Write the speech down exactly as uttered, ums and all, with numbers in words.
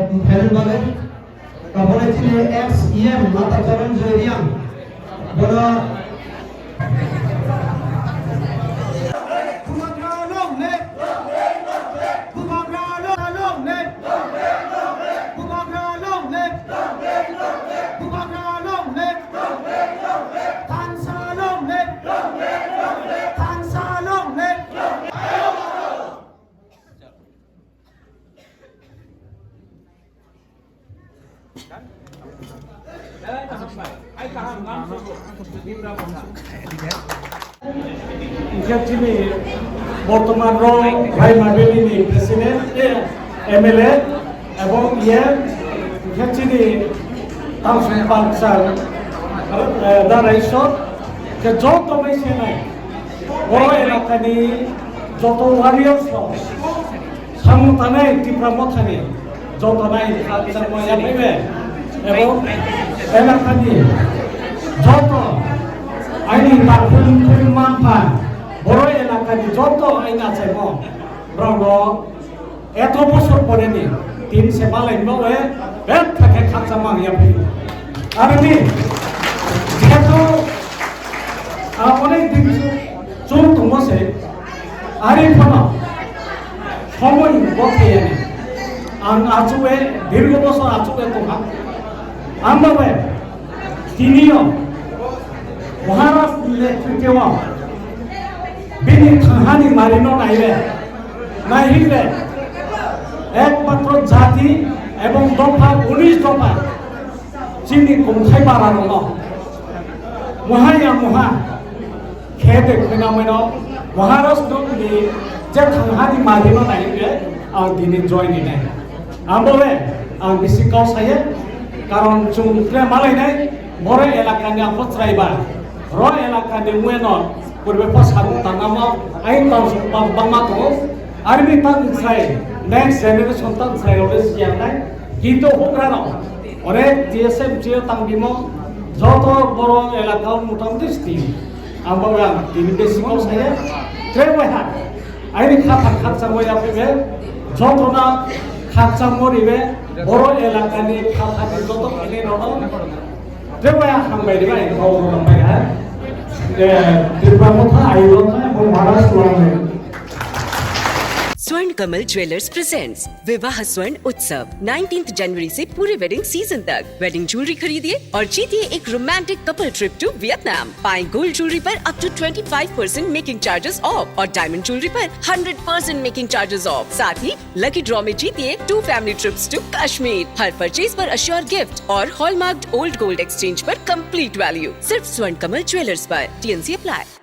Phainani bagwi, tabole chini ex E M Mata Charan Joy Reang, bono Hingke chini bortoman ro Bhaima Valley ni president, eh, M L A, ebong iye hingke chini Tamsong Palsar, eh, da Raisot, ke joto bai senai, oro elakani joto warriors rok, Samung tanai Tipra Mothani joto nai khakchangma yapaibe, ebong elakani joto aini takhuk khuk mangpha, boro elakani joto aini achaimo borokno eto bosor poreni tin se malai bawe betha khe khakchangma yapaibe. Aroni jehetu, ah, onek din chwng tongmo se, ari phano somoi bo thayani. Ang achukwe, dirgo bosor achukwe tongha. Ang bawe tiniyo Maharaj ni le thwiteo bini thanghani marino naibe, naihibe ekmatro jati ebong dopha, unis dopha chini kongthai bara rokno muha ya muha khe de khwna mano Maharaj ni je thanghani marino naibe ang dini join ni nai. Abo le ang bisi kau saye, karon chwng tle malai nai, boro elaka ni ang bo chwrai ba, ro elaka ni mui no purbe po samung tangma mo, ai tang sung bang bang ma tongo, army tang chwrai, next generation tang chwrai rok le siya nai, kintu hokra no, ore T S M C o tang bimo, joto boro elaka o motamuti sti. Ang bo ang tini besi kau saya. Tre wai ha. Aini kha thang khakchang wai aphi be. Joto na khakchang mo ri be. Boro elaka ni kha thang joto kene no no. Tre wai ha hang bai ri bai kau ro bai ha. Eh, Tripura Motha ayo na bo Maharaj tuang le. Swarna Kamal jewellers presents विवाह स्वर्ण उत्सव, nineteenth जनवरी से पूरे wedding season तक। Wedding jewellery खरीदिए और जीतिए एक romantic couple trip to Vietnam. पाएं गोल्ड ज्वेलरी पर up to twenty five percent making charges off और डायमंड ज्वेलरी पर hundred percent making charges off. साथ ही लकी ड्रॉ में जीतिए two family trips to Kashmir. हर परचेज पर अश्योर गिफ्ट और हॉलमार्क्ड ओल्ड गोल्ड एक्सचेंज पर कंप्लीट वैल्यू। सिर्फ स्वर्ण कमल ज्वेलर्स पर। TNC apply.